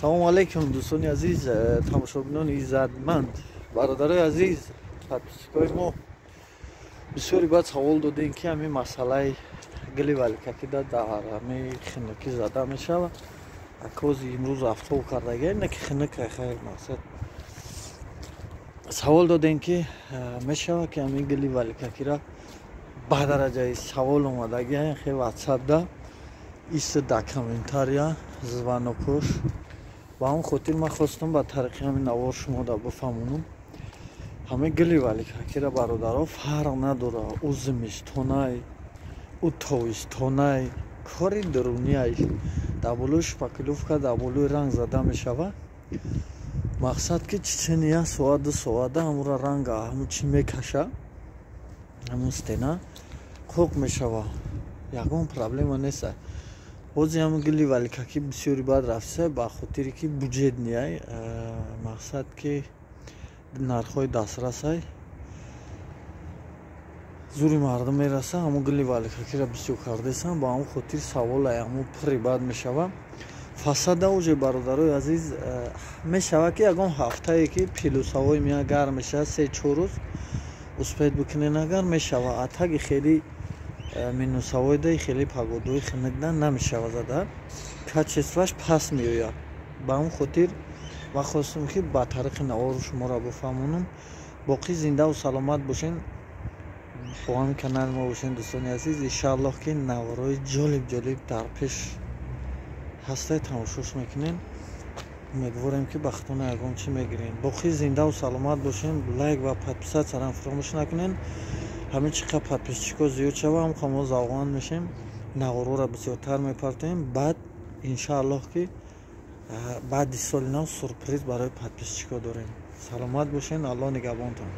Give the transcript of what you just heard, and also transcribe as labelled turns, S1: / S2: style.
S1: Салому алейкум, дӯстони азиз, тамошобинони иззатманд, бародарои азиз, подписчикои мо. Бисёри баъд савол додем, ки ҳамин масъалаи гили валикакида дар ҳамин хинукӣ зада мешавад. Акози имрӯз афтоб кардага, не ки хинука, хайр, мақсад, савол додем, ки мешавад, ки ҳамин гили валикакира ба дараҷаи савол омадагия хе ватсапда ист, да комментария, звонокош. Ба ҳамон хотир ман хостам ба тариқи ҳамин навор шумода бифаҳмонам. Ҳамин гили валикакира, бародаро, фарқ надора, ӯ зимистонай, ӯ тобистонай, кори дуруниай, дар болои шпаклёвка, дар болои ранг зада мешавад. Мақсад, ки чичени як соат, 2 соата ҳамура ранга, ҳамун чӣ мекаша, ҳамун стена қоқ мешава, ягон проблема нест. Ҳозир ҳамин гили валикакӣ бисёри баъд рафтиса, ба хотире ки бюджетный, мақсад, ки нархҳои дастрасай, зури мардум мераса, ҳамун гили валикакиро бисёр кардесам. Ба ҳамон хотир саволай ҳамун пурри бад мешава. Фасада уже, бародарои азиз, мешава, ки ягон ҳафтае, ки плюсовой мея, гарм мешава, 3-4 рӯз успеть бикунен, агар мешава. А таги хеле минусовой да, хеле погодои хинукда намешава зада, качествоаш паст меояд. Ба ҳамон хотир ман хостам, ки ба тариқи навору шуморо бифаҳмонам. Боқӣ зиндаву саломат бошен, бо ҳамин канали мо бошен, дӯстони азиз. Иншааллоҳ, ки наворҳои ҷолиб ҷолиб дар пеш ҳастай, тамошош мекунем. Умедворем, ки ба худтона ягон чӣ мегирем. Боқӣ зиндаву саломат бошен, лайк ва подписатьсяам фаромӯш накунен. Ҳамин чӣ қадр подписчико зиёд шава, ҳам мо завқманд мешем, наворҳоро бисёртар мепартоем. Баъд, иншааллоҳ, ки баъди соли нав сюрприз барои подписчико дорем. Саломат бошен, Аллоҳ нигаҳбонтон.